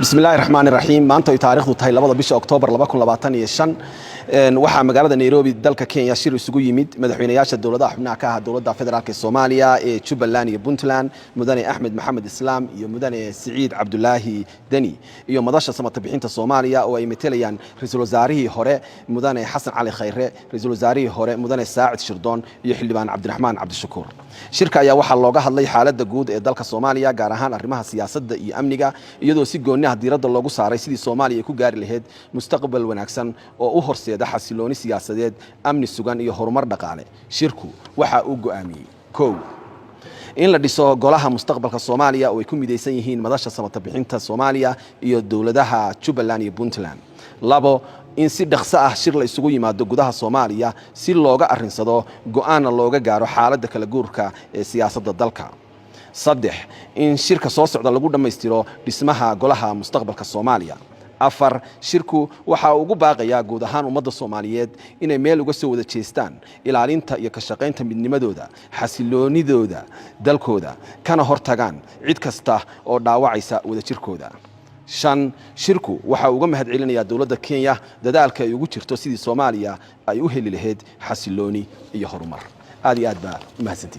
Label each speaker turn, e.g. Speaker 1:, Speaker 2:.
Speaker 1: Bismillahi raxmaani raxiim. Maanta ay taariikhdu tahay 2da bisha Oktoobar 2025, waxaa magaalada Nairobi, dalka Kenya, shir isugu yimid madaxweynayaasha dowladaha xubnaha ka ah Dowladda Federaalk ee Soomaaliya ee Jubbaland iyo Puntland, Mudane Axmed Maxamed Islaam iyo Mudane Siciid Cabdulaahi Deni, iyo Madasha Samata Bixinta Soomaaliya oo ay matelayaan ra-iisul wasaarihii hore Mudane Xasan Cali Khayre, ra-iisul wasaarihii hore Mudane Saacid Shirdoon iyo Xildhibaan Cabdiraxmaan Cabdishakuur. Shirka ayaa waxaa looga hadlay xaaladda guud ee dalka Soomaaliya, gaar ahaan arrimaha siyaasadda iyo amniga, iyadoo si gooni ah diiradda loogu saaray sidii Soomaaliya ay ku gaari lahayd mustaqbal wanaagsan oo u horseeda xasilooni siyaasadeed, amni sugan iyo horumar dhaqaale. Shirku waxa uu go'aamiyey: 1, in la dhiso Golaha Mustaqbalka Soomaaliya oo ay ku midaysan yihiin Madasha Samata Bixinta Soomaaliya iyo dowladaha Jubbaland iyo Puntland. 2, in si dhaqso ah shir la isugu yimaado gudaha Soomaaliya si looga arrinsado, go'aanna looga gaaro xaaladda kala guurka ee siyaasadda dalka. 3, in shirka soo socda lagu dhammaystiro dhismaha Golaha Mustaqbalka Soomaaliya. 4, shirku waxa uu ugu baaqayaa guud ahaan ummadda Soomaaliyeed inay meel uga soo wada jeestaan ilaalinta iyo ka shaqaynta midnimadooda, xasiloonidooda dalkooda, kana hortagaan cid kasta oo dhaawacaysa wadajirkooda. 5, shirku waxa uu uga mahad celinayaa dowladda Kenya dadaalka ay ugu jirto sidii Soomaaliya ay u heli lahayd xasilooni iyo horumar. Aad iyo aad baa u mahadsantihi.